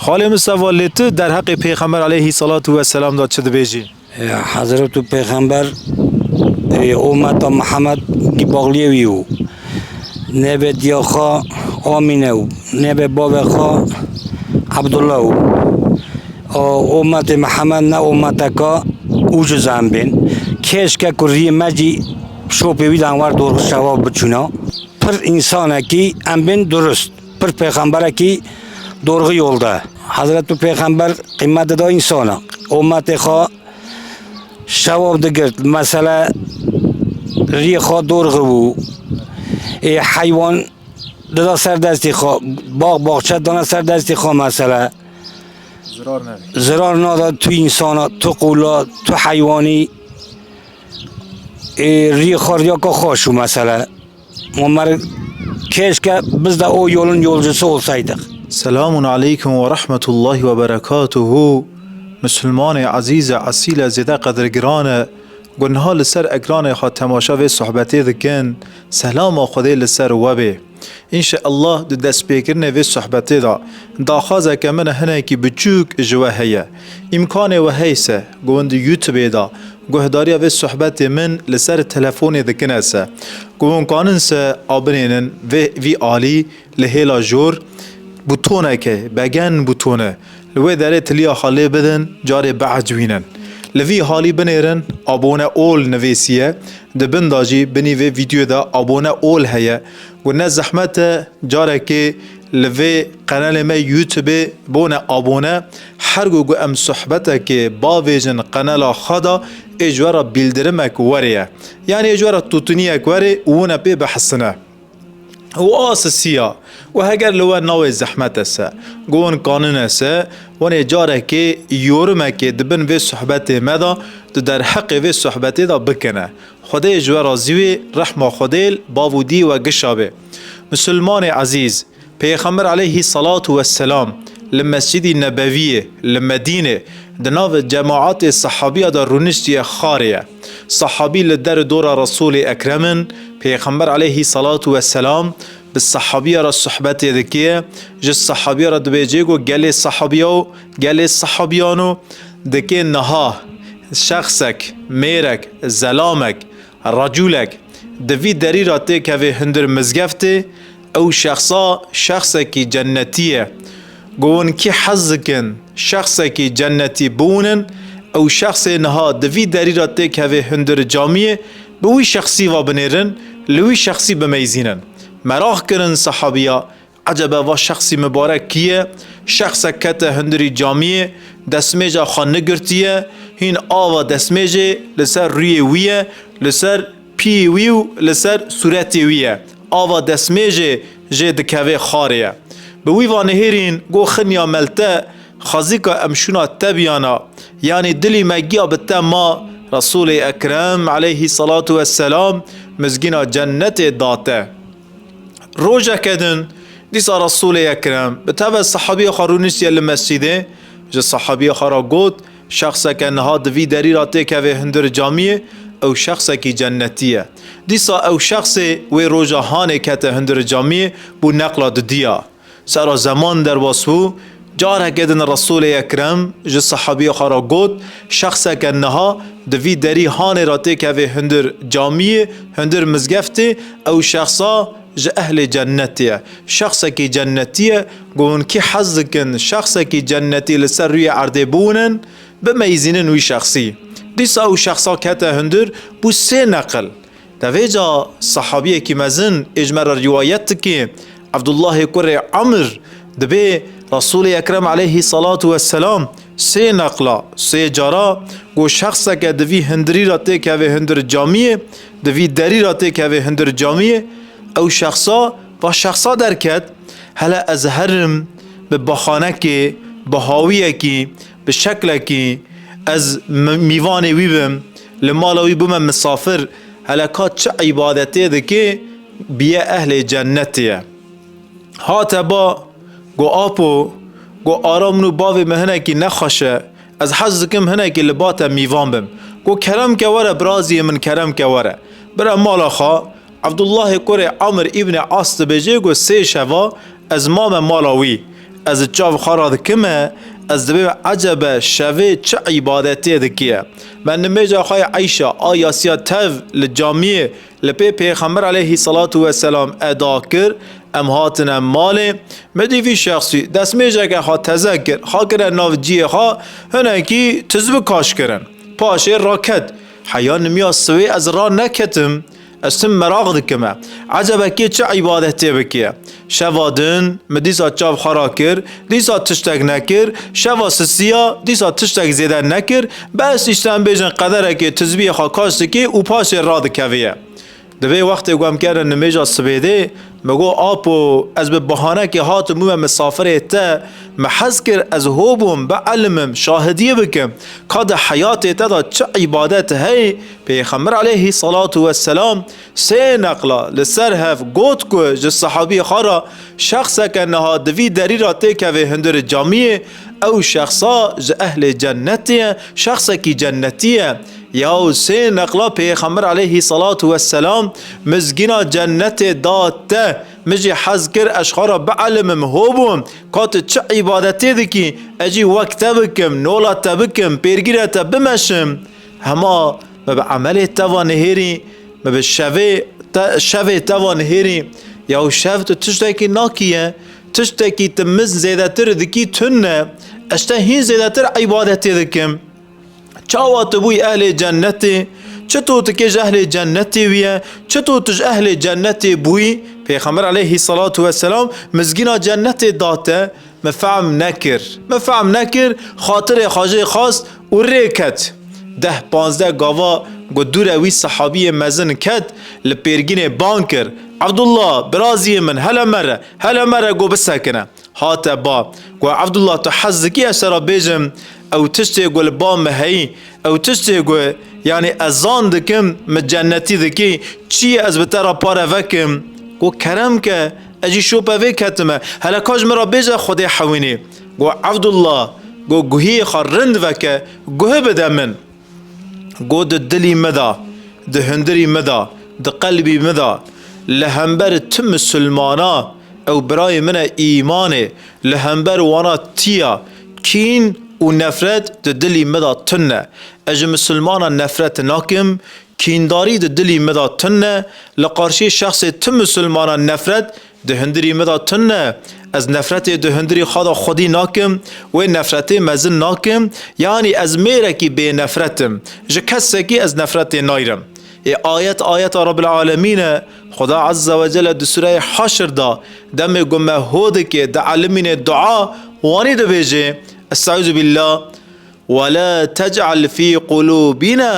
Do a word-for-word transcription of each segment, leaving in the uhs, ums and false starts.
Xalê Mistefa, lê tu derheqê Pêxember aleyhî salatu we selam de çi dibêjî? Ya, Hezretû Pêxember, e, ummeta Mihemed gî baxliyê wî bû. Nebe diya xwe Amîne û nebe bavê xwe Ebdullah û. O ummetê Mihemed ne ummeteka ucuz em bên. Kêşke ku riyê me jî şopê wî de enwer dorxi şewab biçûna. Pir însanekî em bên durust. Pir pêxemberekî dorxi yolda. Hezretû Pêxember qîmet dida însana. Ummetê xwe şewab digirt. Mesele riyê xwe dorxi bû. Ê heywan dida ser destê xwe. Bax, baxçe dana ser destê xwe mesele. Zirar nebe. Zirar nada tu însana, tu qûla, tu heywanî. Ê, riyê xwe riyaka xweş û mesele. Ömer, keşke biz de o yolun yolcusu olsaydık. Selamun aleykum ve rahmetullahi ve berekatuhu. Misilmanê ezîz e, esîl e, zêde qedirgiran e. Ku niha li ser ekranê xwe temaşa vê sohbetê dikin, selama Xwedê li ser we bê. Înşeallah di destpêkirinê vê sohbetê de daxwazeke min hinekî biçûk ji we heye. Îmkanê we heyse, ku hûn di YouTubeê de guhdariya vê sohbetê min li ser telefonê dikine se, ku hûn kanin se abinênin vê, vî alî li hêla jor butoneke, begen butone, li wê derê tiliya xwe lê bidin, carê biecibînin. Li vî halî binêrin, abone ol nivîsiye, di bin de jî binî vê vîdyoyê de abone ol heye. Ku ne zehmet e, carekê li vê qenalê me YouTubeê bone abone. Her ku, ku em sohbetekê bavêjin qenala xwe de, ê ji we re bîldirimek were ye. Yanî ê ji we re tûtiniyek were û hûn ê pê bihisine. Û asisiya, û heger li we navê zehmet e se, ku hûn kanin e se, hûn ê carekê yorumekê di bin vê sohbetê me de, di derheqê vê sohbetê de bikine. Xwedê ji we razî wê, rehma Xwedê li bav û dî we gişa be. Misilmanê ezîz, Pêxember aleyhî salatu we selam li Mescîdî Nebewiyê li Medînê di nav cemaetê sehabiya de rûniştiye xarê ye. Sehabî li der û dora Resûlê Ekrem in, Pêxember aleyhî salatu we selam bi sehabiya re sohbetê dike, ji sehabiya re dibêje ku gelê sehabiya û gelê sehabiyan û dike niha şexsek, mêrek, zelamek, recûlek di vî derî re têkeve hundir mizgeftê, ew şexsa şexsekî cennetî ye. Ku hûn kî hez dikin şexsekî cennetî biwînin, ew şexsê niha di vî derî re têkeve hundir camiyê, bi wî şexsî ve binêrin, li wî şexsî bimeyzînin. Meraq kirin sehabiya, ecebe va şexsî mibarek kî ye? Şexsek kete hundirî camiyê, destmêja xwe nigirtiye, hîn ava destmêjê li ser rûyê wî ye, li ser piyê wî û li ser sûretê wî ye. Ava destmêjê jê dikeve xarê ye. Bi wî va nihêrîn, go xinya melte, xazika em şûna te biyana, yanî dilî me giya bi te ma, Resûlê Ekrem aleyhî salatu we selam mizgîna cennetê da te. Rojeke din, dîsa Resûlê Ekrem bi teve sehabiya xwe rûniştiye li mescîdê, ji sehabiya xwe re got, şexseke niha di vî derî re têkeve hundir camiyê, ew şexsekî cennetî ye. Dîsa ew şexsê wê roja hanê kete hundir camiyê, bû neqla dudiya. Sera zeman derbas bû, careke din Resûlê Ekrem ji sehabiya xwe re got, şexseke niha di vî derî hanê re têkeve hundir camiyê, hundir mizgeftê, ew şexsa ji ehlê cennetê ye. Şexsekî cennetî ye, ku hûn kî hez dikin şexsekî cennetî li ser rûyê erdê biwînin, bimeyzînin wî şexsî. Dîsa ew şexsa kete hundir, bû sê neqil. Devêca sehabiyekî mezin ê ji me re rîwayet dike, Ebdullahê kurê Emr, dibê Resûlê Ekrem aleyhî salatu we selam sê neqla, sê cara, ku şexseke di vî hundirî re têkeve hundir camiyê, di vî derî re têkeve hundir camiyê, ew şexsa, va şexsa derket, hele ez herim bi baxanekê, bi hawiyekî, bi şeklekî, ez mi-, mîvanê wî bim, li mala wî bûme misafir, hele ka çi îbadetê dike, biye ehlê cennetê ye. Hate ba, go apo, go ara min û bavê min hinekî nexweş e, ez hez dikim hinekî li ba te mîvan bim. Go kerem ke were, biraziyê min, kerem ke were. Bire mala xwe, Ebdullahê kurê Amr îbnê As dibêje, go sê şeva ez mame mala wî. Ez çav xwe radikime, ez dibêm ecebe şevê çi îbadetê dikiye. Me nimêja xwe yê Eyşa a yasiya tev li camiyê li pê Pêxember aleyhî salatu weselam eda kir, em hatine malê. Me dî vî şexsî destmêjeke xwe teze kir, xwe kire nav ciyê xwe, hinekî tizbi kaş kirin. Paşê raket. Heya nimiya siwê ez raneketim. Ez tim meraq dikime. Ecebe kê çi îbadetê bike? Şeva din, min dîsa çav xwe rakir, dîsa tiştek nekir, şeva sisiya, dîsa tiştek zêde nekir, bes îşte em bêjin qederekê tizbiyê xwe kaş dikê û paşê radikevê ye. Divê wextê ku em kerin nimêja sibêdê, min got, Apo, ez bi bahanekê hatim bûme misafirê te, min hez kir ez ho bûm, bielimim, şahidiyê bikim, ka di heyatê te de çi îbadet heye? Pêxember aleyhî salatu weselam sê neqla li ser hev got ku ji sehabiyê xwe re şexseke niha di vî derî re têkeve hundirê camiyê, ew şexsa ji ehlê cennetê ye, şexsekî cennetî ye. Yaw sê neqla Pêxember aleyhî salatu weselam mizgîna cennetê da te, min jî hez kir ez ji xwe re bielimim, ho bûm, ka tu çi îbadetê dikî, ez jî wek te bikim, nola te bikim, pêrgîrê te bimeşim. Hema me bi emelê te va nihêrî, me bi şevê te, şevê te va nihêrî. Yaw şev tu tiştekî nakî ye, tiştekî tu min zêdetir dikî tune, ez te hîn zêdetir îbadetê dikim. Çawa tu bûyî ehlê cennetê? Çito tu kê ji ehlê cennetê bûye? Çito tu ji ehlê cennetê bûyî? Pêxember aleyhî salatu weselam mizgîna cennetê da te. Me fehm nekir. Me fehm nekir, xatirê xwe jê xwest û rê ket. Deh panzdeh gava ku dûre wî sehabiyê mezin ket, li pêrgînê bang kir, Ebdullah, biraziyê min, hele mere, hele mere, ku bisekine. Hate ba. Ku Ebdullah, tu hez dikî ez te re bêjim, ew tiştê ku li ba min heyî, ew tiştê ku, yanî ez zan dikim, min cennetî dikî, çi ye ez bi te re pare vekim? Ku kerem ke, ez jî şope vê ketime. Hele ka ji min re bêje Xwedê hewînî. Ku Ebdullah, ku guhiyê xwe rind veke, guhi bide min. Got, di dilî min de, di hundirî min de, di qelbî min de, li hember tu misilmana, ew birayê min e, îmanê, li hember wana tiya, kîn û nefret di dilî min de tune. Ez ji misilmana nefret nakim, kîndarî di dilî min de tune, li qarşî şexsê tu misilmana nefret di hundirî min de tune, ez nefretê di hundirî xwe de xwedî nakim, wê nefretê mezin nakim, yanî ez mêrekî bênefret im, ji kesekî ez nefretê nayrim. Ê ayet ayeta Rabbil Alemîn e, Xuda Azze ve Celle di Sûreyê Haşr de, demê ku me ho dike, dielimîne dua, wanî dibêje, Estaizu billah, ولا تجعل في قلوبنا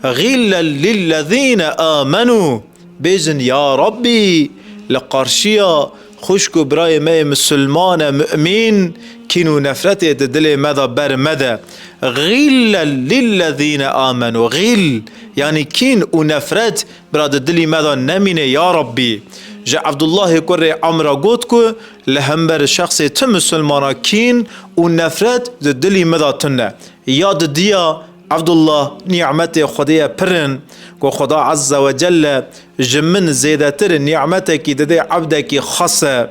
غلا للذين آمنوا. Bêjin, Ya Rabbî, li qarşiya xwişk û birayê me yê misilman e, mu'mîn, kîn û nefretê di dilê me de ber mede. غلا للذين آمنوا. Xîl, yanî kîn û nefret, bira di dilî me de nemîne, ya Rabbî. Ji Ebdullahê kurê Amra got ku, li hember şexsê tu misilmana kîn û nefret di dilî min de tune. Ya didiya Ebdullah, nîmetê Xwedê ye pir in, ku Xweda Azze ve Celle ji min zêdetir nîmetekî dide ebdekî xas e.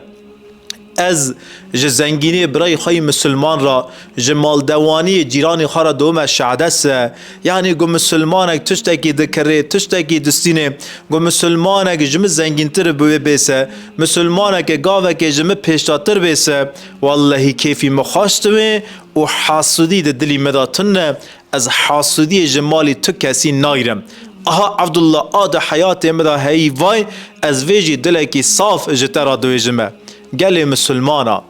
Ez ji zengînê birayê xwe yî misilman re, ji maldewaniyê cîranê xwe re dome şades e. Yanî ku misilmanek tiştekî dikirê, tiştekî distînê, ku misilmanek ji min zengîntir bi wê bêse, misilmaneke gavekê ji min pêşdatir bêse, wellehî kêfî min xweş dibe û hasûdî di dilî min de tune, ez hasûdiyê ji malî tu kesî nayrim. Aha Ebdullah, a di heyatê min de heyî vay, ez vê jî dilekî saf ji te re dibêjime. Gelê misilmana,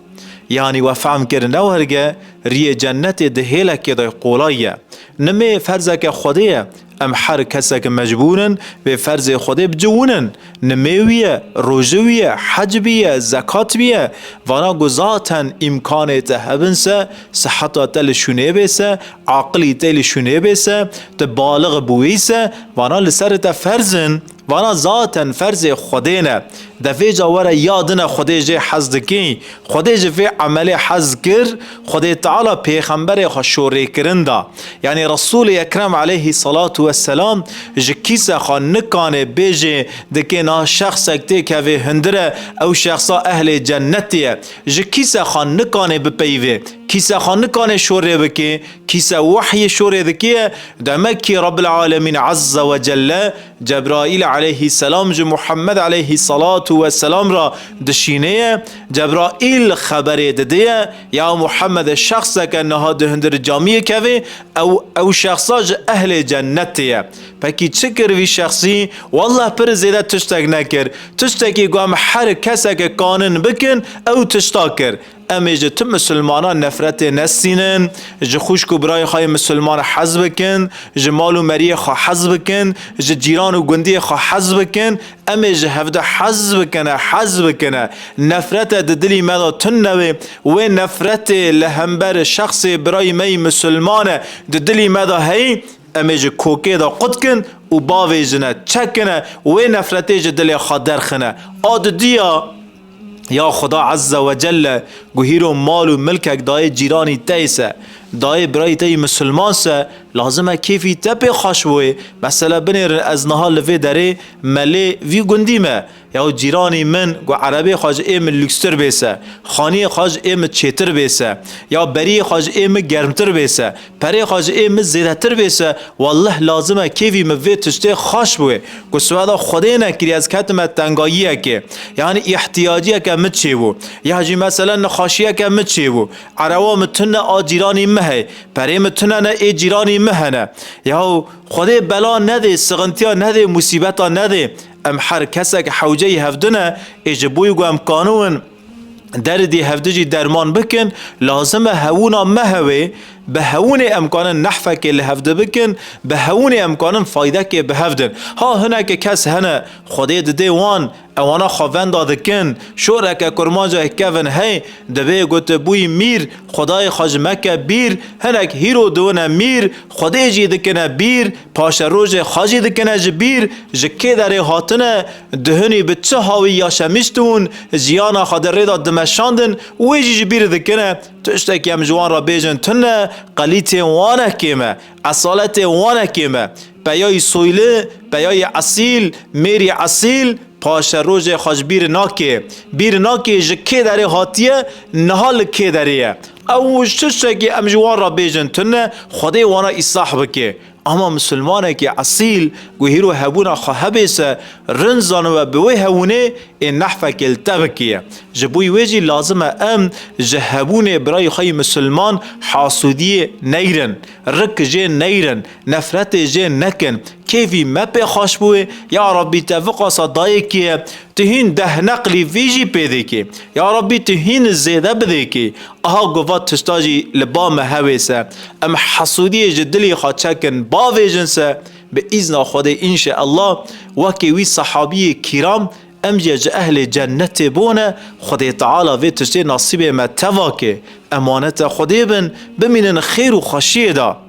yanî we fehm kir ne werge, riyê cennetê di hêlekê de qolay ye. Nimê ferzeke Xwedê ye. Em her kesek mecbûr in vê ferzê Xwedê biciwînin. Nimê wî ye, rojê wî ye, hec bî ye, zekat bî ye. Vana ku zaten îmkanê te hebin se, siheta te li şûnê bê se, aqilî te li şûnê bê se, tu balix bûyî se, vana li ser te ferz in. Vana zaten ferzê Xwedê ne. De vêca were ya din e Xwedê jê hez dikî. Xwedê ji vê emelê hez kir, Xwedê Teala pêxemberê xwe şorêkirin da. Yanî Resûlê Ekrem aleyhî salatu Weselam ji kîse xwe nikanê bêjê dikê niha şexsek têkevê hindire, ew şexsa ehlê cennetê ye. Ji kîse xwe nikanê bipeyivê, kîse xwe nikanê şorê bikê, kîse wehyê şorê dikê ye. Demek ki Rabbil Alemîn Azze ve Celle Cebraîl aleyhisselam ji Muhammed aleyhissalatu vesselam re dişînê ye. Cebraîl xeberê didê ye, ya Muhammed, şexseke niha di hundir camiyê kevê, ew, ew şexsa ji ehlê cennetê ye. Pekî çi kir vî şexsî? Wallah pir zêde tiştek nekir. Tiştekî ku em her keseke kanin bikin, ew tişta kir. Em ê ji tu misilmanan nefretê nestînin, ji xwişk û birayê xwe yê misilman hez bikin, ji mal û meriyê xwe hez bikin, ji cîran û gundiyê xwe hez bikin. Em ê ji hevdu hez bikine, hez bikine. Nefrete di dilî me de tune wê. Wê nefretê li hember şexsê birayî me yî misilman e di dilî me de heyî, em ê ji kokê de qutkin û bavêjine, çekine, wê nefretê ji dilê xwe derxine. A didiya ya Xuda Azze ve Celle ku hîro mal û milkek dayê cîranî te yî se, dayê birayî te yî misilman se, lazim e kêfî te pê xweş bûyê. Mesela binêrin ez niha li vê derê melê vî gundî me. Yaw cîranî min ku erebê xwe ji ê min lûkstir bê se, xaniyê xwe ji ê min çêtir bê se, ya beriyê xwe ji ê min germtir bê se, perê xwe ji ê min zêdetir bê se, wallah lazim e kêfî min vê tiştê xweş bûyê. Ku siweda Xwedê nekiriye ez ketime tengayiyekê, yanî îhtiyaciyeke min çêbû, ya jî meselen nexweşiyeke min çêbû, erewa min tune a cîranî min heye, perê min tune ne ê cîranî min hene. Yaw Xwedê bela nedê, sixintiya nedê, musîbeta nedê. Em her kesek hewceyî hevdin e, ê ji bo ku em kanûn derdê hevdi jî derman bikin, lazim e hewûna me hewê, bi hewûnê em kanin nehfekê li hevdi bikin, bi hewûnê em kanin faydekê bi hev din. Ha hineke kes hene, Xwedê didê wan, ewana xwe venda dikin, şoreke kurmanca kevin hey, dibê ku tu bûyî mîr, Xwedayê xwe ji me ke bîr, hinek hîro diwine mîr, Xwedê jî dikine bîr, paşerojê xwe jî dikine ji bîr, ji kê derê hatine, duhunî bi çi hawî yaşemiştûn, jiyana xwe di rê de dimeşandin, wê jî ji bîr dikine. Tiştekî em ji wan re bêjin tune, qelîtê wan e kêm e, esaletê wan e kêm e. Peyayî soyli, peyayî esîl, mêrî esîl, paşerojê xwe ji bîr nake. Bîr nake ji kê derê hatiye, niha li kê derê ye. Ew ji tiştekî em ji wan re bêjin tune, Xwedê wana îslah bike. Ama misilmanekî esîl ku hîro hebûna xwe hebê se, rind zaniwe bi wê hewûnê ê nehfekê li te bikiye. Ji bo wê jî lazim e em ji hebûnê birayê xwe yî misilman hasûdiyê neyrin, rik jê neyrin, nefretê jê nekin. Kêfî me pê xweş bûye, ya Rabbî te viqasa dayê kê ye, tu hîn deh neqlî vî jî pê dêkê. Ya Rabbî tu hîn zêde bidêkê. Aha gova tişta jî li ba me hewê se. Em hesûdiyê ji dilê xwe çekin, bavêjin se. Bi îzna Xwedê înşeallah wekê wî sehabiyê kîram em jî ji ehlê cennetê bûne. Xwedê Teala vê tiştê nasîbê me teva ke. Emanete Xwedê bin, bimînin xêr û xweşiyê de.